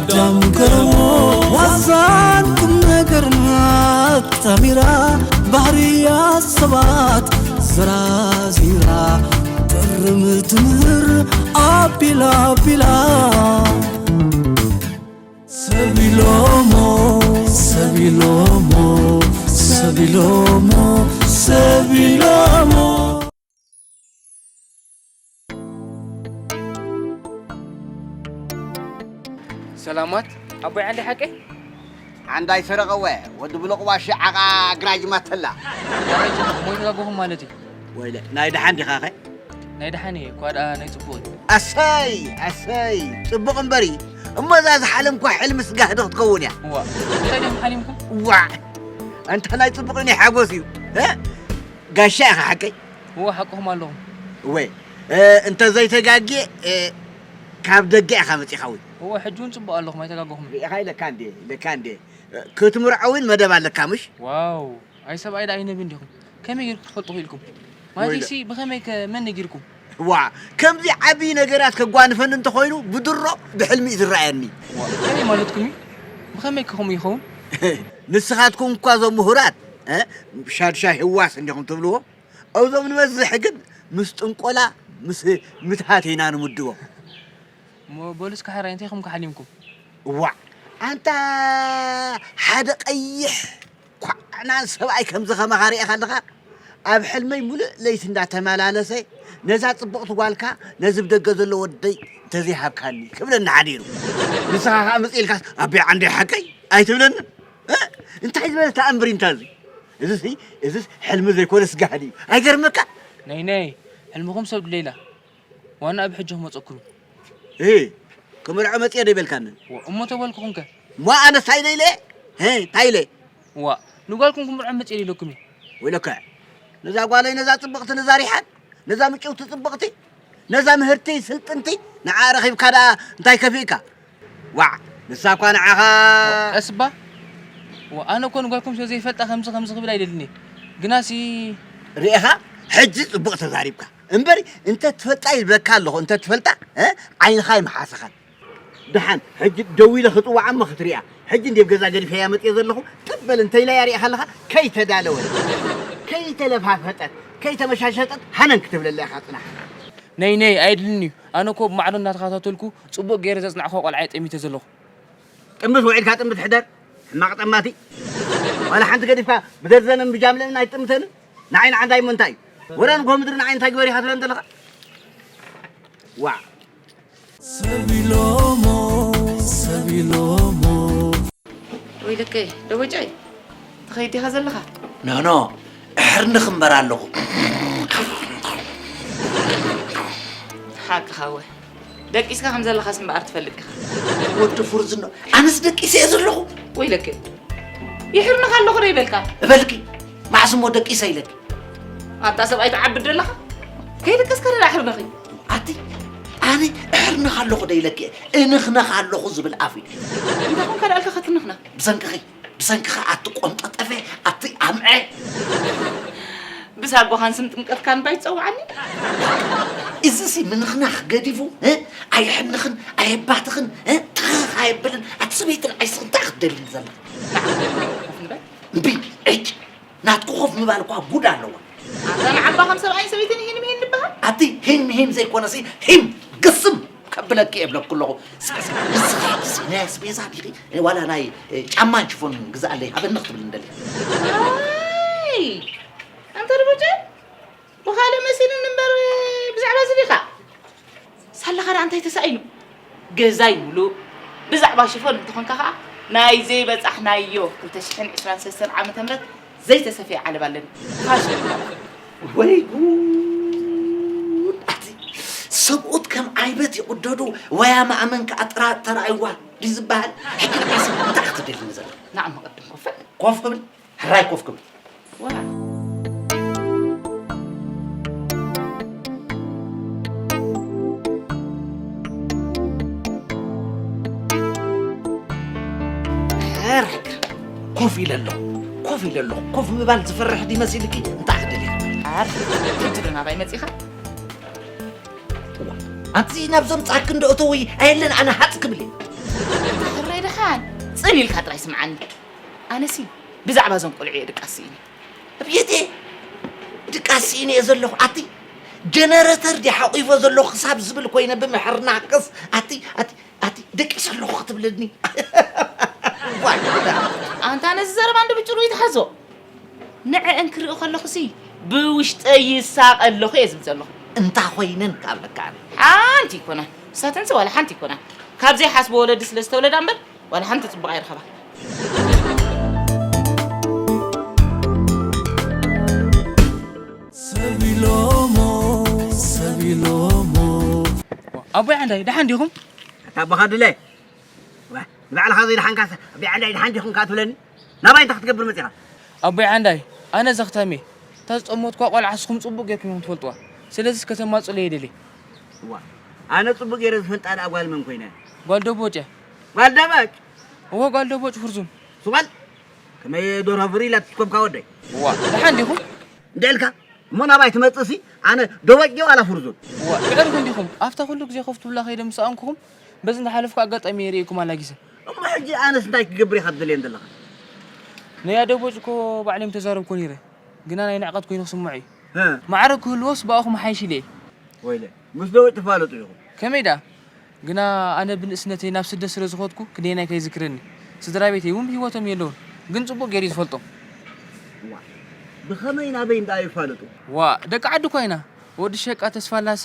ዳም ገረሞ ዋዛን ቁም ነገርና ኣጣሚራ፣ ባህርያት ሰባት ዘራዚራ፣ ጥርም ትምህር ኣቢላ ኣቢላ። ሰቢሎሞ፣ ሰቢሎሞ፣ ሰቢሎሞ፣ ሰቢሎሞ። ሰላማት ኣቦይ ዓንዲ ሓቀይ። ዓንዳይ ሰረቐወ ወዲ ብሎቕ ዋሻ ዓቓ ግራጅ ማተላ። ሞይተ ጋጎኹም ማለት እዩ። ወይለ ናይ ደሓን ዲኻ ኸ? ናይ ደሓን እየ እኳ ደኣ ናይ ጽቡቕ እዩ። ኣሰይ ኣሰይ ጽቡቕ እምበሪ። እሞ እዛ ዝሓለምኳ ሕልሚ ስጋህ ዶ ክትከውን እያ? እዋ እንታይ ደም ሓሊምኩም? ዋዕ ኣንታ ናይ ጽቡቕ ናይ ሓጎስ እዩ። እ? ጋሻ ኢኻ ሓቀይ? እዋ ሓቅኹም ኣለኹም። እወ እንተ ዘይተጋግየ ካብ ደገ ኢኻ መጺኻ ወይ? እዋ ሕጂ እውን ጽቡቕ ኣለኹም ኣይተጋገኹም። ሪኢኻ ኢለካ እንዴ ኢለካ እንዴ ክትምርዖ እውን መደብ ኣለካ ምሽ? ዋው ኣይ ሰብኣይ ደኣ ኣይነብን ዲኹም? ከመይ ጌርኩም ክትፈልጡ ክኢልኩም? ማለት ወይለ- ሲ ብኸመይ ከ መን ነጊርኩም? ዋ ከምዚ ዓብዪ ነገራት ከጓንፈኒ እንተኾይኑ ብድሮ ብሕልሚ እዩ ዝረኣየኒ። ዋ ከመይ ማለትኩም እዩ? ብኸመይ ከ ከምኡ ይኸውን? ንስኻትኩም እኳ እዞም ምሁራት እ፣ ሻድሻይ ህዋስ እንዲኹም ትብልዎ እዞም ንበዝሕ ግን ምስ ጥንቆላ ምስ ምትሃት ኢና ንምድቦ። እሞ በሉ እስከ ሕራይ እንታይ ኢኹም ከሓሊምኩም? ዋዕ ኣንታ ሓደ ቀይሕ ኳዕናን ሰብኣይ ከምዚ ከማኻ ሪእኻ ኣለኻ? ኣብ ሕልመይ ሙሉእ ለይቲ እንዳተመላለሰ ነዛ ጽብቕቲ ጓልካ ነዚ ብደገ ዘሎ ወደይ እንተዘይሃብካኒ ክብለኒ ሓዲሩ። ንስኻ ከኣ መጽእ ኢልካስ ኣቤ ዓንደይ ሓቀይ ኣይትብለንን? እ? እንታይ ዝበለ ተኣምር እዩ እንታ እዚ? እዚሲ እዚስ ሕልሚ ዘይኮነስ ጋህዲ እዩ። ኣይገርመካ? ነይ ነይ ሕልምኹም ሰብ ድለይላ ዋና ኣብ ሕጂ ክመፀኩም እዩ። እ ክምርዖ መፅየ ዶ ይበልካኒ? እሞ ተበልኩኹም ከ? እሞ ኣነስ ኣይነ ኢለ? እ እንታይ ኢለ? ዋ ንጓልኩም ክምርዖ መፅየ ዶ ኢለኩም እዩ? ወይለከ ነዛ ጓለይ ነዛ ፅብቕቲ ነዛ ሪሓን ነዛ ምጭውቲ ፅብቕቲ ነዛ ምህርቲ ስልጥንቲ ንዓ ረኺብካ ደኣ እንታይ ከፊእካ? ዋዕ ንሳ እኳ ንዓኻ ቀስባ ኣነ እኮ ንጓልኩም ስለ ዘይፈልጣ ከምዚ ከምዚ ክብል ኣይደልን እየ ግናሲ ርኢኻ ሕጂ ጽቡቕ ተዛሪብካ እምበሪ እንተ ትፈልጣ ይብለካ ኣለኹ እንተ ትፈልጣ ዓይንኻ ይመሓስኻን ደሓን ሕጂ ደው ኢለ ክጽውዓ እሞ ክትሪኣ ሕጂ እንዴ ገዛ ገዲፈያ መጽየ ዘለኹ ጥበል እንተ ኢላ ያሪእኻ ኣለኻ ከይተዳለወት ከይተለፋፈጠት ከይተመሻሸጠት ሃነን ክትብለላ ኢኻ ጽናሕ ነይ ነይ ኣይድልን እዩ ኣነ እኮ ብማዕዶ እናተኸታተልኩ ጽቡቕ ገይረ ዘጽናዕኹዋ ቆልዓ እየ ጠሚተ ዘለኹ ጥምት ውዒልካ ጥምት ሕደር ሕማቕ ጠማቲ ዋላ ሓንቲ ገዲፍካ ብደርዘንን ብጃምለንን ኣይትጥምተንን ንዓይ ንዓንዳይ እሞ እንታይ እዩ ወረ ንጎ ምድሪ ንዓይ እንታይ ግበር ኢኻ ትብለን ዘለኻ ዋዕ ሰብ ኢሎሞ ሰብ ኢሎሞ ወይለከይ ደቦጫይ ትኸይድ ዲኻ ዘለኻ ኖኖ እሕርንኽ እምበር ኣለኹ ሓቅኻ ወ ደቂስካ ከም ዘለኻስ እምበኣር ትፈልጥ ኢኻ ወዲ ፍርዝኖ ኣነስ ደቂሰ እየ ዘለኹ ወይለከ ይሕርንኻ ኣለኹ ዶ ይበልካ እበልኪ መዓስ እሞ ደቂሰ ኢለኪ ኣታ ሰብኣይ ትዓብድ ዘለኻ ከይደቀስካ ደዳ ሕርንኺ ኣቲ ኣነ እሕርንኻ ኣለኹ ዶ ኢለኪ እንኽነኻ ኣለኹ ዝብል ኣፍ እዩ እንታይ ኮንካ ደኣልካ ከትንኽና ብሰንክኺ ብሰንክኻ ኣቲ ቆንጠጠፈ ኣቲ ኣምዐ ብሳጓኻን ስም ጥምቀትካን ባይ ትፀውዓኒ እዚሲ ምንኽናኽ ገዲፉ እ? ኣየሕንኽን ኣየባትኽን እ? ትኽኽ ኣየብልን ኣቲ ሰበይትን ዓይስኽን እንታይ ክትደልን ዘላ ንዓኹም ኮፍ ንበል እምቢ ዕጭ ናትኩ ኮፍ ምባል እኳ ጉድ ኣለዋ ኣታ ንዓባ ከም ሰብኣይን ሰበይትን ሂን ምሂን ንበሃል ኣቲ ሂን ምሂን ዘይኮነሲ ሂም ግስም ከብለኪ እየ ብለኩ ኣለኹ ስዕስዕ ንስኻ ሕጂ ናይ ኣስቤዛ ዲኺ ዋላ ናይ ጫማን ሽፎን ግዝኣለይ ሃበኒ ክትብል እንደሊ ኣይ ኣንተ ርቡጨ ብኻልእ መሲሉኒ እምበር ብዛዕባ እዚ ዲኻ ሳላኻ ደኣ እንታይ ተሳኢኑ ገዛይ ሙሉእ ብዛዕባ ሽፎን እንተኾንካ ኸዓ ናይ ዘይበጻሕናዮ ክልተ ሽሕን ዕስራን ሰለስተን ዓመተ ምህረት ዘይተሰፍየ ዓለባ ኣለኒ ፋሽን ይበሃል ወይ ጉድ ኣቲ ሰብኡት ከም ዓይበት ይቕደዱ ወያ ማእመን ከኣ ጥራጥ ተራእይዋ ድዩ ዝበሃል ሕጂ ንዓስ እንታይ ክትደልኒ ዘላ ንዓ መቐድም ኮፈ ኮፍ ክብል ሕራይ ኮፍ ክብል ኮፍ ኢለ ኣለኹ ኮፍ ኢለ ኣለኹ ኮፍ ምባል ዝፈርሕ ድመሲልኪ እንታይ ክደልየ ሕጂ ዶ ናባይ መፂኻ ኣቲ ናብዞም ፃክ እንዶ እተወይ ኣየለን ኣነ ሃፅ ክብል እየ ኢልካ ጥራይ ስምዓኒ። ኣነሲ ብዛዕባ እዞም ቆልዑ እየ ድቃስ ስኢነ። እብየቴ ድቃስ ስኢነ እየ ዘለኹ። ኣቲ ጀነረተር ድየ ሓቑፎ ዘለኹ ክሳብ ዝብል ኮይነ ብምሕርናቅስ ኣቲ ኣቲ ኣቲ ደቂሰ ኣለኹ ክትብለኒ። ዋይ፣ ኣንታ ነዚ ዘረባ እንዶ ብጭሩ ይትሓዞ። ንዐአን ክርኢ ከለኹሲ ብውሽጠይ ይሳቐ ኣለኹ እየ ዝብል ዘለኹ። እንታ ኮይነን ካብ ለካ ኣነ። ሓንቲ ይኮናን። ንሳተንሲ ዋላ ሓንቲ ይኮናን። ካብ ዘይሓስቦ ወለዲ ስለ ዝተወለዳ እምበር ዋላ ሓንቲ ጽቡቕ ኣይረኸባ። ሰብ ኢሎሞ፣ ሰብ ኢሎሞ። ኣቦይ ዓንዳይ፣ ደሓን ዲኹም? ኣታ ኣቦኻ ድለ፣ ዋ፣ ንባዕልኻ ዘይደሓንካስ ኣቦይ ዓንዳይ ደሓን ዲኹም ከኣ ትብለኒ? ናባይ እንታይ ክትገብር መጺኻ? ኣቦይ ዓንዳይ፣ ኣነ ዘኽታም እየ። እታ ዝጠመትኳ ቆልዓ ንስኹም ጽቡቕ ጌርኩም ኢኹም ትፈልጥዋ። ስለዚስ ከተማጽእለይ እየ ደልየ። ዋ፣ ኣነ ጽቡቕ ገይረ ዝፈልጣ ደኣ ጓል መን ኮይነ? ጓል ደቦጭ እያ። ጓል ደቦጭ? እወ፣ ጓል ደቦጭ ፍርዙን። ስቕ በል! ከመይ ዶርሆ ፍርይ ኢላ ትስኮብካ ወደይ? ዋ፣ ደሓን ዲኹም? እንድዒ ኢልካ እሞ ናባይ ትመጽእሲ ኣነ ደቦጭ ድየ ዋላ ፍርዙን? ዋ፣ ብዕርፊ እንዲኹም። ኣብታ ኩሉ ግዜ ኮፍ ትብላ ከይደ ምስ ሰኣንኩኹም በዚ እንዳሓለፍኩ ኣጋጣሚ እየ ርእየኩም ኣላጊሰ። እሞ ሕጂ ኣነስ እንታይ ክገብር ኢኻ ትደልየኒ ዘለኻ? ነያ ደቦጭ እኮ ባዕለይ ምተዛረብኩ ነይረ። ግና ናይ ንዕቀት ኮይኑ ክስምዖ እዩ። እ። ማዕረ ክህልዎስ ብኣኹም ሓይሽ ኢለ እየ። ወይለ፣ ምስ ደቦጭ ትፋለጡ ኢኹም? ከመይ ደኣ? ግና ኣነ ብንእስነተይ ናብ ስደት ስለ ዝኸድኩ ክንደየናይ ከይዝክረኒ። ስድራ ቤተይ እውን ብህይወቶም የለውን። ግን ጽቡቕ ገይሩ እዩ ዝፈልጦም። ዋ፣ ብኸመይ ናበይ እንዳ ይፋለጡ? ዋ፣ ደቂ ዓዲ እኳ ኢና። ወዲ ሸቃ ተስፋላሰ፣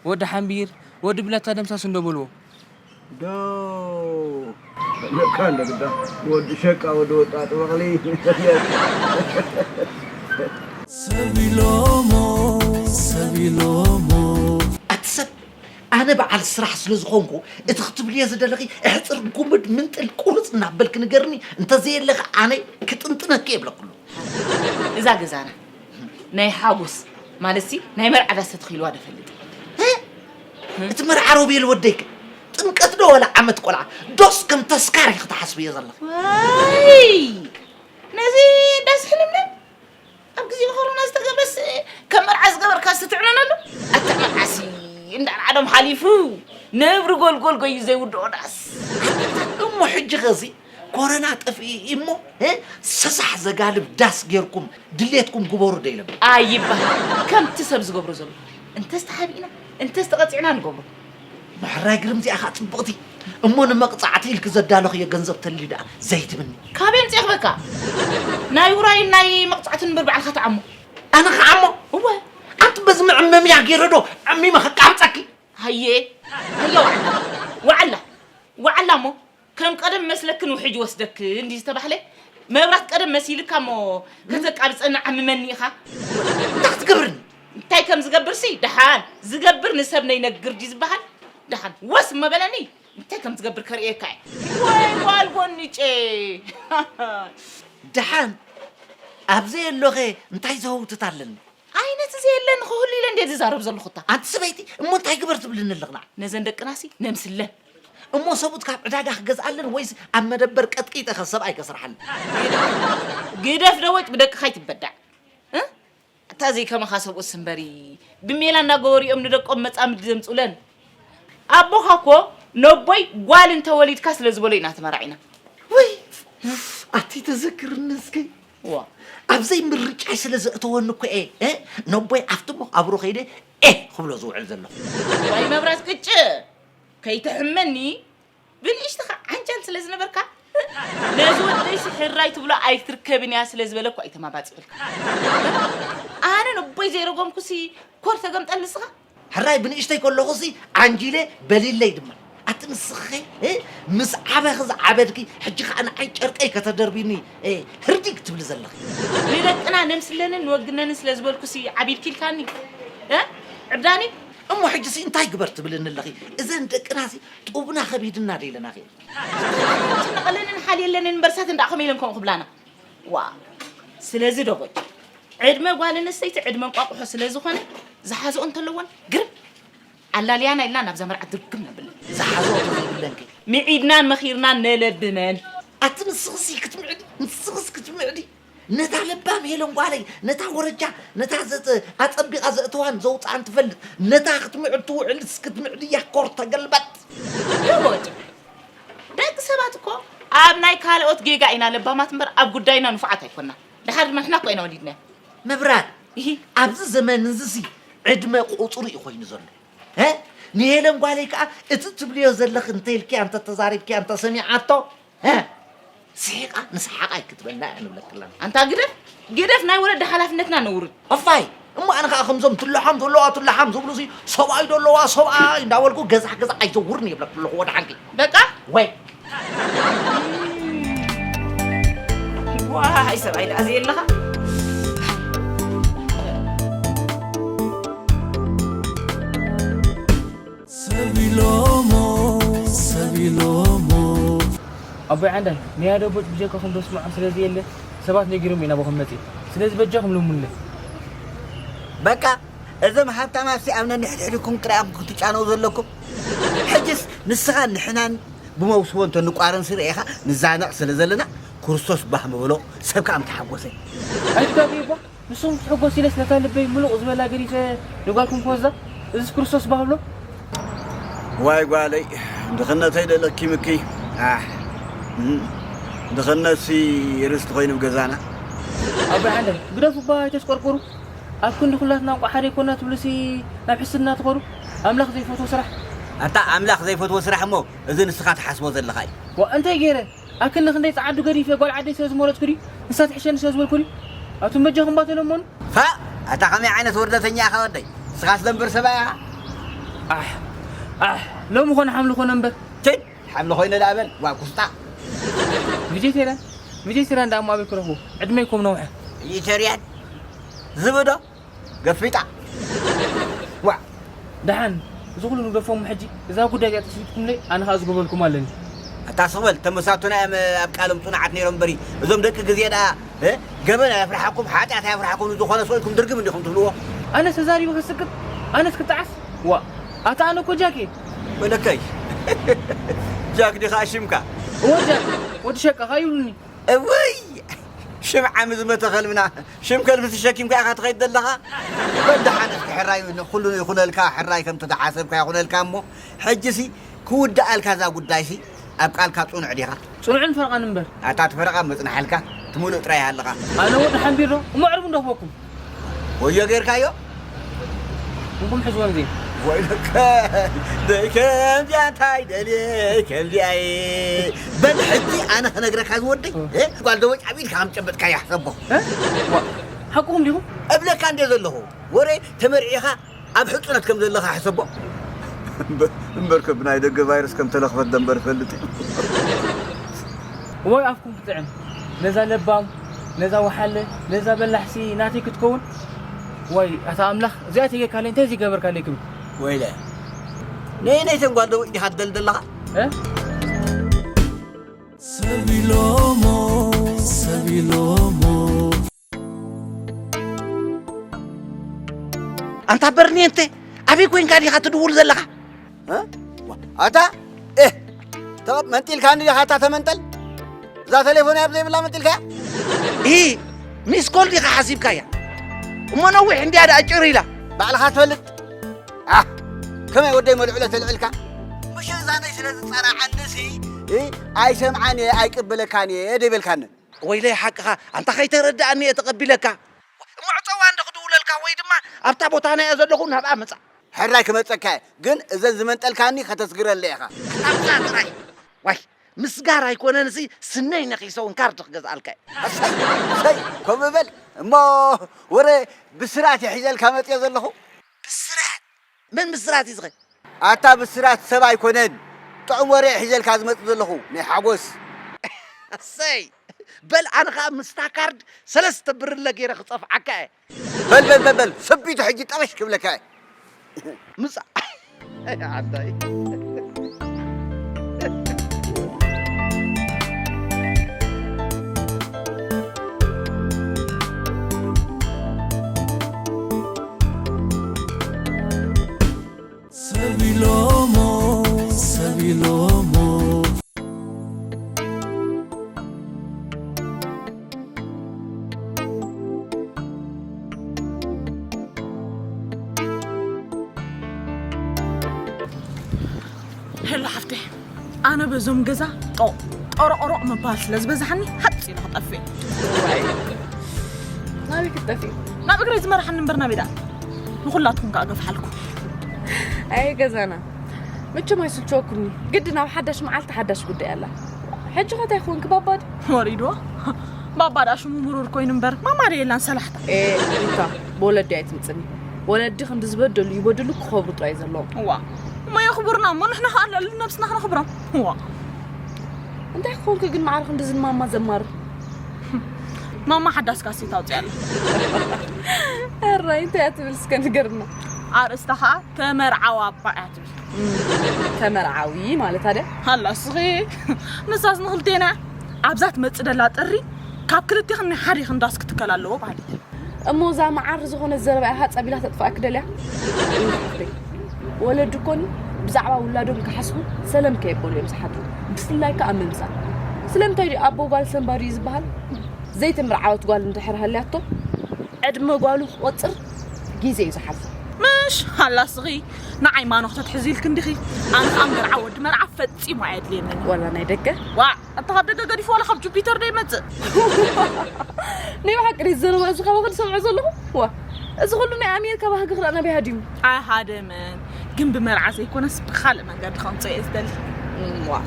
ወዲ ሓምቢር፣ ወዲ ብላታ ደምሳስ እንዶ በልዎ። ዶ ለካ እንደ ግዳ ወዲ ሸቃ ወዲ ወጣጥ በቕሊ። ሰብ ኢሎሞ፣ ሰብ ኢሎሞ። ኣቲ ሰብ፣ ኣነ በዓል ስራሕ ስለ ዝኾንኩ፣ እቲ ክትብልዮ ዝደለኺ እሕጽር ጉምድ ምንጥል ቁርጽ እናበልኪ ንገርኒ፣ እንተዘየለኺ ኣነ ክጥንጥነኪ እየ ብለክሉ። እዛ ገዛና ናይ ሓጎስ ማለትሲ ናይ መርዓ ዳስ ተተኺልዋ ዶ ፈልጥ? እ? እቲ መርዓ ሮቤል ወደይከ ጥምቀት ዶ ዋላ ዓመት ቆልዓ? ዶስ ከም ተስካር ኢኺ ትሓስብዮ ዘለኺ? ዋይ! ነዚ ዳስ ሕልምለም ኣብ ግዜ ኮሮና ዝተገብረስ ከም መርዓ ዝገበርካ ዝተትዕነነሉ? ኣታ መርዓሲ እንዳ ዓዶም ሓሊፉ ነብሪ ጎልጎል ጎዩ ዘይውድኦ ዳስ። እሞ ሕጂ ኸዚ ኮረና ጠፍኢ እሞ፣ እ፣ ሰሳሕ ዘጋልብ ዳስ ጌርኩም ድሌትኩም ግበሩ ዶ ኢሎም? ኣይበሃል። ከምቲ ሰብ ዝገብሮ ዘሎ። እንተስ ተሓቢእና፣ እንተስ ተቐጺዕና ንገብሮ። ምሕራይ ግርም እዚኣ ኸኣ ጽብቕቲ። እሞ ንመቕጻዕቲ ኢልኪ ዘዳለኽዮ ገንዘብ ተልዩ ደኣ ዘይትብኒ? ካበይ ኣምጺኤ ክበካ? ናይ ውራይን ናይ መቕጻዕትን እምበር ባዕልኻ ትዓሞ። ኣነ ክዓሞ? እወ። ኣንቲ በዚ መዐመምያ ገይረ ዶ ዓሚመ ከቃምጸኪ? ሃየ፣ ሃየ ዋዕላ። ዋዕላ። ዋዕላ እሞ ከም ቀደም መስለክን ውሕጅ ወስደክን እንዲ ዝተባህለ፣ መብራት ቀደም መሲልካ እሞ ከተቃብጸኒ ዓምመኒ ኢኻ። እንታይ ክትገብርኒ? እንታይ ከም ዝገብርሲ ደሓን ዝገብር ንሰብ ነይነግር ድዩ ዝበሃል? ደሓን ወስ እሞ በለኒ፣ እንታይ ከም ዝገብር ከርእየካ እየ። ወይ ጓል ጎንጬ። ደሓን ኣብ ዘየሎኸ እንታይ ዘህውትት ኣለኒ? ዓይነት እዚ የለን ክህሉ ኢለ እንዴ ዝዛረብ ዘለኹ እታ። ኣንቲ ሰበይቲ፣ እሞ እንታይ ግበር ትብልኒ ኣለኽና? ነዘን ደቅናሲ ነምስለን። እሞ ሰብኡት ካብ ዕዳጋ ክገዝኣለን ወይስ ኣብ መደበር ቀጥቂጠ ከ ሰብኣይ ከስርሓለን? ግደፍ ደወጭ ብደቅኻ ኣይትበዳዕ። እ? እታ ዘይከማኻ ሰብኡትስ እምበሪ ብሜላ እናገበሩ እዮም ንደቆም መጻምዲ ዘምጹለን። ኣቦኻ እኮ ነቦይ ጓል እንተወሊድካ ስለ ዝበሎ ኢና ተመራዒና። ወይ ኣቲ ተዘክርኒ እስከ። ዋ። ኣብ ዘይምርጫይ ስለ ዘእተወኒ እኮ እየ፣ እ? ነቦይ ኣብቲ መቓብሩ ከይደ ኤህ ክብሎ ዝውዕል ዘለኹ። ዋይ መብራት ቅጭ! ከይትሕመኒ ብንእሽትኻ ዓንጃል ስለ ዝነበርካ ነዚ ወደይሲ ሕራይ ትብሎ ኣይትርከብን እያ ስለ ዝበለ እኮ ኣይተማባጺዑልካ። ኣነ ነቦይ ዘይረገምኩሲ ኮር ተገምጠል ንስኻ? ሕራይ ብንእሽተይ ከለኹሲ ዓንጂለ በሊለይ ድማ። ኣቲ ንስኺ፣ እ፣ ምስ ዓበኺ ዝዓበድኪ፣ ሕጂ ኸኣ ንዓይ ጨርቀይ ከተደርብዩኒ፣ እ፣ ህርዲ ክትብሊ ዘለኺ። ንደቅና ነምስለንን ንወግነንን ስለ ዝበልኩሲ ዓቢድኪ ኢልካኒ? እ? ዕብዳኒ? እሞ ሕጂሲ እንታይ ግበር ትብልኒ ኣለኺ? እዘን ደቅናሲ ጡብና ከቢድና ዶ ኢለናኺ? ጭንቐለንን ሓልየለንን እምበር ሳተን ደኣ ከመይ ኢለን ከምኡ ክብላና? ዋ። ስለዚ ደቦጭ፣ ዕድመ ጓል ኣንስተይቲ ዕድመ እንቋቑሖ ስለ ዝኾነ፣ ዝሓዝኦ እንተለወን ግርም ኣላልያና ኢልና ናብዛ መርዓ ድርግም ነብለን። ዝሓዝኦ እንተዘይብለንከ? ምዒድናን መኺርናን ነለብመን። ኣቲ ንስኽሲ ክትምዕዲ፣ ንስኽስ ክትምዕዲ። ነታ ለባም ሄለን ጓለይ፣ ነታ ወረጃ፣ ነታ ዘጥ-፣ ኣጸቢቓ ዘእተዋን ዘውጽኣን ትፈልጥ፣ ነታ ክትምዕድ ትውዕልስ ክትምዕድያ ኮር ተገልበጥ። ደቦጭ፣ ደቂ ሰባት እኮ ኣብ ናይ ካልኦት ጌጋ ኢና ለባማት እምበር ኣብ ጉዳይና ንፉዓት ኣይኮናን። ደሓር ድማ ንሕና እኮ ኢና ወሊድና። ምብራር፣ ይሂ። ኣብዚ ዘመን እዚ ሲ ዕድመ ቁጽሪ እዩ ኮይኑ ዘሎ። እ? ንሄለን ጓለይ ከኣ እቲ ትብልዮ ዘለኺ እንተኢልክያ፣ እንተተዛሪብክያ፣ እንተሰሚዓቶ፣ እ? ስሒቓ ንስሓቕ ኣይክትበልና እያ ንብለክላ። ኣንታ ግደፍ፣ ግደፍ፣ ናይ ወለዲ ሓላፍነትና ነውርድ። ኣፋይ፣ እሞ ኣነ ከኣ ከምዞም ትለሓም ዘለዋ ትለሓም ዝብሉ ሲ ሰብኣይ ዘለዋ ሰብኣይ እንዳበልኩ ገዛሕ ገዛሕ ኣይዘውርን እየ ብለክ ኣለኹ ወደ ሓንቂ። በቃ? ወይ። ዋይ፣ ሰብኣይ ደኣ ዘየለኻ? ሰብ ኢሎሞ፣ ሰብ ኢሎሞ። ኣቦይ ዓንዳይ፣ ናይ ኣደቦጭ ብጀካኹም ዘስምዖም ስለ ዘየለ፣ ሰባት ነጊሮም ኢና ናባኹም መጺእ። ስለዚ በጃኹም ልሙንለይ። በቃ፣ እዞም ሃብታማትሲ ኣብ ነንሕድሕድኩም ጥራይ ኢኹም ክትጫነው ዘለኩም። ሕጅስ ንስኻን ንሕናን ብመውስቦ እንተ ንቋረን ሲ ርኤኻ ንዛነቕ ስለ ዘለና፣ ክርስቶስ ባህ ምበሎ፣ ሰብ ከኣ ምተሓጎሰ። ኣይትጋገዩ እባ። ንስኹም ክትሕጎስ ኢለስ ነታ ልበይ ምሉቕ ዝበላ ገዲፈ ንጓልኩም ክወስዳ? እዝስ ክርስቶስ ባህ ብሎ። ዋይ ጓለይ፣ ድኽነተይ ደለኪምኪ። ኣሕ፣ እም፣ ድኽነትሲ ርስቲ ኮይኑ ኣብ ገዛና። ኣቦይ ዓንዳይ፣ ግደፉ እባ ኣይተስቆርቁሩ። ኣብ ክንዲ ኩላትና እንቋዕ ሓደ ይኮና ትብሉሲ ናብ ሕስድና ትኸዱ? ኣምላኽ ዘይፈትዎ ስራሕ። ኣታ ኣምላኽ ዘይፈትዎ ስራሕ እሞ፣ እዚ ንስኻ ትሓስቦ ዘለኻ እዩ። ዋ፣ እንታይ ገይረ? ኣብ ክንዲ ክንደይ ጸዓዱ ገዲፈ ጓል ዓደይ ስለ ዝመረጽኩ ድዩ? ንሳ ትሕሸኒ ስለ ዝበልኩ ድዩ? ኣቱም በጃኹም እባ ተለመኑ። ፋእ! ኣታ ከመይ ዓይነት ወርደተኛ ኢኻ ወደይ? ንስኻስ ደንበር ሰብኣይ ኢኻ? ኣሕ፣ ኣሕ፣ ሎሚ ኾነ ሓምሊ ኾነ እምበር። ችድ! ሓምሊ ኮይነ ደኣ በል፣ ጓል ኩስጣ። ቪጀይ ቴራን፣ ቪጀይ ቴራን ደኣ እሞ ኣበይ ክረኽቦ? ዕድመይ እኮ ምነውሐ። ቪጀይ ቴራን? ዝብዶ? ገፊጣ። ዋ። ደሓን፣ እዚ ኩሉ ንግደፎ እሞ ሕጂ እዛ ጉዳይ እዚኣ ተስሊጥኩምለይ፣ ኣነ ኸኣ ዝገብረልኩም ኣለኒ። ኣታ ስቕ በል፣ ተመሳቱና እዮም ኣብ ቃሎም ጽኑዓት ነይሮም እምበሪ፣ እዞም ደቂ ግዜ ደኣ፣ እ፣ ገበን ኣየፍርሓኩም፣ ሓጢኣት ኣየፍርሓኩም፣ ዝኾነ ሰው ኢልኩም ድርግም እንዲኹም ትብልዎ። ኣነስ ተዛሪቡ ክስክት፣ ኣነስ ክጠዓስ። ዋ፣ ኣታ ኣነ እኮ ጃክ እየ። ወለከይ። ጃክ ዲኻ ሽምካ? እወ ጃክ፣ ወዲ ሸቃ ኸኣ ይብሉኒ። እውይ! ሽም ዓሚ ዝመተ ከልብና፣ ሽም ከልቢ ተሸኪምካ ኢኻ ትኸይድ ዘለኻ? በል ደሓን እስኪ ሕራይ ንኹሉ ይኹነልካ፣ ሕራይ ከምቲ ዝሓሰብካ ይኹነልካ እሞ፣ ሕጂሲ ክውድኣልካ እዛ ጉዳይሲ ኣብ ቃልካ ጽኑዕ ዲኻ? ጽኑዕን ፈረቓን እምበር። ኣታ እቲ ፈረቓ መጽናሓልካ፣ እቲ ምሉእ ጥራይ ኣለኻ። ኣነ ወዲ ሓምቢር ዶ? እሞ ዕርቡ እንደኽበኩም። ወዮ ጌርካዮ? እንኩም ሕዝዎም ዜ። ወይለከ፣ ደይ ከምዚኣ እንታይ ደልየ፣ ከምዚኣ እየ። በል ሕጂ ኣነ ክነግረካ ዝወደይ፣ እ? እ? ጓል ደቦጭ ኣብ ኢድካ ከም ጨበጥካያ ሕሰቦ። እ? ዋ፣ ሓቅኹም ዲኹም? እብለካ እንደ ዘለኹ፣ ወረ ተመርዒኻ ኣብ ሕጹነት ከም ዘለኻ ሕሰቦ። እምበ-፣ እምበርከ ብናይ ደገ ቫይረስ ከም ተለኽፈት ደንበር ይፈልጥ እዩ። እዋይ ኣፍኩም ክጥዕም። ነዛ ለባም፣ ነዛ ወሓለ፣ ነዛ በላሕሲ ናተይ ክትከውን። ዋይ ኣታ ኣምላኽ፣ እዚኣ ተጌርካለይ፣ እንታይ ዘይገበርካለይ ክብል። ወይለ፣ ነየነይተን ጓል ደቦጭ ዲኻ ትደሊ ዘለኻ? እ? ሰብ ኢሎሞ፣ ሰብ ኢሎሞ። ኣንታ በርኔንተ፣ ኣበይ ኮይንካ ዲኻ ትድውል ዘለኻ? እ? ኣታ፣ ኤህ፣ ተቐብ-፣ መንጢልካኒ ዲኻ ኣታ ተመንጠል? እዛ ቴሌፎን ኣብ ዘይብላ መንጢልካያ? ኢ፣ ሚስ ኮል ዲኻ ሓሲብካያ? እሞ ነዊሕ እንድያ ደኣ ጭር ኢላ። ባዕልኻ ትፈልጥ። ኣህ፣ ከመይ ወደይ መልዕሎ ተልዕልካ? ምሽ እዛነይ ስለ ዝጸናዓንሲ፣ እ፣ ኣይሰምዓን እየ፣ ኣይቅበለካን እየ ደይበልካኒ። ወይለይ ሓቅኻ፣ ኣንታ ከይተረድኣኒ እየ ተቐቢለካ። እሞ ዕጸዋ እንዶ ክድውለልካ ወይ ድማ ኣብታ ቦታ ናየ ዘለኹ ናብኣ ምጻእ። ሕራይ ክመጸካ እየ፣ ግን እዘን ዝመንጠልካኒ ከተስግረለይ ኢኻ። ኣታ ምጻእ ጥራይ። ዋይ፣ ምስጋር ኣይኮነንሲ ስነይ ነኺሰ እውን ካርድ ክገዝኣልካ እየ። ኣሰይ፣ ኣሰይ፣ ከምኡ በል። እሞ ወረ ብስራት እየ ሒዘልካ መጽየ ዘለኹ። ብስራት? መን ብስራት እዩ ዝኸ? ኣታ ብስራት ሰብ ኣይኮነን። ጥዑም ወረ እየ ሒዘልካ ዝመጽእ ዘለኹ፣ ናይ ሓጎስ። ኣሰይ፣ በል ኣነ ኸኣ ምስታ ካርድ ሰለስተ ብርለ ገይረ ክጸፍዓካ እየ። በል፣ በል፣ በል፣ በል፣ ሰቢቱ ሕጂ ጠበሽ ክብለካ እየ። ምጻእ። ዓዳይ። ሰብ ኢሎሞ፣ ሰብ ኢሎሞ። ሄሎ ሓፍተይ፣ ኣነ በዞም ገዛ ጦ፣ ጦ ኦሮቕ ኦሮቕ ምባል ስለ ዝበዝሓኒ ሓፂ ኢሉ ክጠፍእ። ናበይ ክትጠፊ? ናብ እግረይ ዝመርሓኒ እምበር ናበይ ደኣ? ንኹላትኩም ከኣ ገፍሓልኩም። ኣይ ገዛና፣ መቸም ኣይስልችወኩምኒ። ግዲ ናብ ሓዳሽ መዓልቲ ሓዳሽ ጉዳይ ኣላ። ሕጂ ኸ እንታይ ክኾንኪ ባባድ? ወሪድዎ። ባባ ደኣ ሽሙ ምሩር ኮይኑ እምበር ማማ ደኣ የላን ሰላሕታ። ኤ ኢታ፣ ብወለዲ ኣይትምፅኒ። ወለዲ ክንዲ ዝበደሉ ይበድሉ፣ ክኸብሩ ጥራይ ዘለዎም። እዋ እሞ የኽብሩና እሞ ንሕና ከኣ ልዕሊ ነብስና ክነኽብሮም። እዋ እንታይ ክኾንኪ ግን ማዕረ ክንዲ ዝንማማ ዘማር? ማማ ሓዳስ ካሴት ኣውፅያ ኣላ። ኣራይ እንታይ እያ ትብል እስከ ንገርና። ኣርእስታ ከኣ ተመርዓዋ እባ እያ ትብል። ተመርዓዊ ማለት ኣደ ሃላ እስኺ ንሳስ ንኽልቴና ኣብዛ ትመፅእ ደላ ጥሪ ካብ ክልቴኽን ናይ ሓዴኽን ዳስ ክትከል ኣለዎ ባህሊ። እሞ እዛ መዓር ዝኾነ ዘረባ እያ ሃፃ ቢላ ተጥፋእክ ደልያ። ወለዲ ኮን ብዛዕባ ውላዶም ክሓስቡ ሰለም ከየበሉ እዮም ዝሓድሩ። ብፍላይ ከዓ ምምሳል። ስለምንታይ ድዩ ኣቦ ጓል ሰንባዲ እዩ ዝበሃል? ዘይተመርዓወት ጓል እንድሕር ሃልያቶ ዕድመ ጓሉ ክቆፅር ግዜ እዩ ዝሓልፎ። ምሽ ሃላ እስኺ ንዓይ ማኖኽ ተትሕዚ ኢልክ እንዲኺ። ኣነ ከዓ መርዓ ወዲ መርዓ ፈፂሙ ኣየድልየንን። ዋላ ናይ ደገ ዋ ኣታ ካብ ደገ ገዲፉ ዋላ ካብ ጁፒተር ዶ ይመፅእ? ናይ ብሓቂ ናይ ዘረባ እዚ ካባኺ ዝሰምዖ ዘለኹ ዋ እዚ ኩሉ ናይ ኣሜሪካ ባህጊ ክረኣና ቢሃድዩ ኣይሃደመን ግን ብመርዓ ዘይኮነስ ብካልእ መንገዲ ከምፅኦ እየ ዝደሊ። ዋ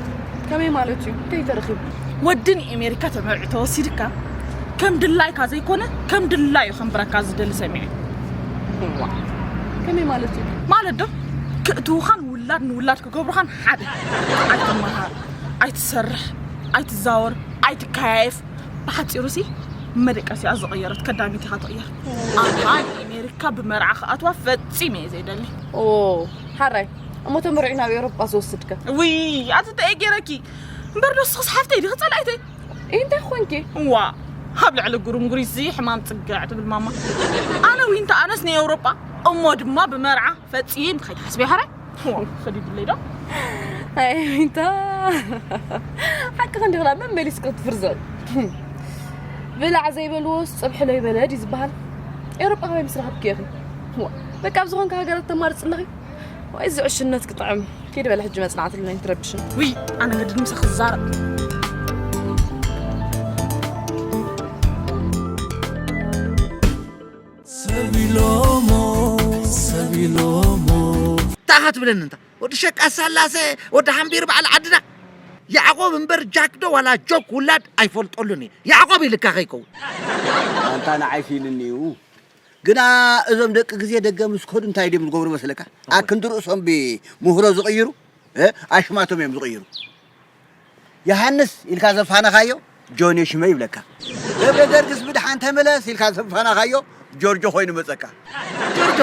ከመይ ማለት እዩ እንታይ ተረኺቡ ወዲ ንኤሜሪካ ተመርዑ ተወሲድካ ከም ድላይካ ዘይኮነ ከም ድላዩ ከንብረካ ዝደሊ ሰሚዐ። ዋ ከመይ ማለት እዩ ማለት ዶ ክእትውኻን ውላድ ንውላድ ክገብሩኻን ሓደ ኣይትመሃር ኣይትሰርሕ ኣይትዛወር ኣይትከያየፍ ብሓፂሩ ሲ መደቀሲኣ ዝቐየረት ከዳሚት ኢኻ ትቕየር ኣባ ንኤሜሪካ ብመርዓ ክኣትዋ ፈፂመ እየ ዘይደሊ ኦ ሓራይ እሞ ተመርዒ ናብ ኤውሮጳ ዝወስድካ ውይ ኣቲ እንታይ ገይረኪ እምበር ዶስ ሓፍተይ ዲኺ ፀላእተይ እንታይ ኮንኪ ዋ ኣብ ልዕሊ ጉርንጉሪሲ ሕማም ፅግዕ ትብል ማማ ኣነ ዊንታ ኣነስ ንኤውሮጳ እሞ ድማ ብመርዓ ፈፂም ከይትሓስቢ ሓራይ ከዲድለይ ዶ ኣይታ ሓቂ ክንዲ ክላ መን መሊስ ክትፍርዘል ብላዕ ዘይበልዎስ ፀብሒ ለይበለድ እዩ ዝበሃል ኤውሮጳ ከመይ ምስ ረኸብክዮ ኢኺ በቃ ኣብ ዝኾንካ ሃገራት ተማርፅ ኣለኺ ወይ እዚ ዕሽነት ክጥዕም ኪድ በለ ሕጂ መፅናዕቲ ለና ይትረብሽን ውይ ኣነ ግድን ምሳኺ ክዛረብ ሰቢሎሞ ሰቢሎሞ እንታይ ኢኻ ትብለኒ እንታ ወዲ ሸቃ ሳላሰ ወዲ ሓምቢር በዓል ዓድና ያዕቆብ እምበር ጃክ ዶ ዋላ ጆክ ውላድ ኣይፈልጠሉን እየ ያዕቆብ ኢልካ ከይከውን ኣንታ ንዓይ ሲልኒ እዩ ግና እዞም ደቂ ግዜ ደገ ምስ ከዱ እንታይ ድዮም ዝገብሩ መስለካ ኣክንዲ ርእሶም ብምህሮ ዝቕይሩ ኣሽማቶም እዮም ዝቕይሩ ዮሃንስ ኢልካ ዘፋነኻዮ ጆኒ ሽመ ይብለካ። ገብረ ገርግስ ብድሓን ተመለስ ኢልካ ዘፋነኻዮ ጆርጆ ኮይኑ መጸካ። ጆርጆ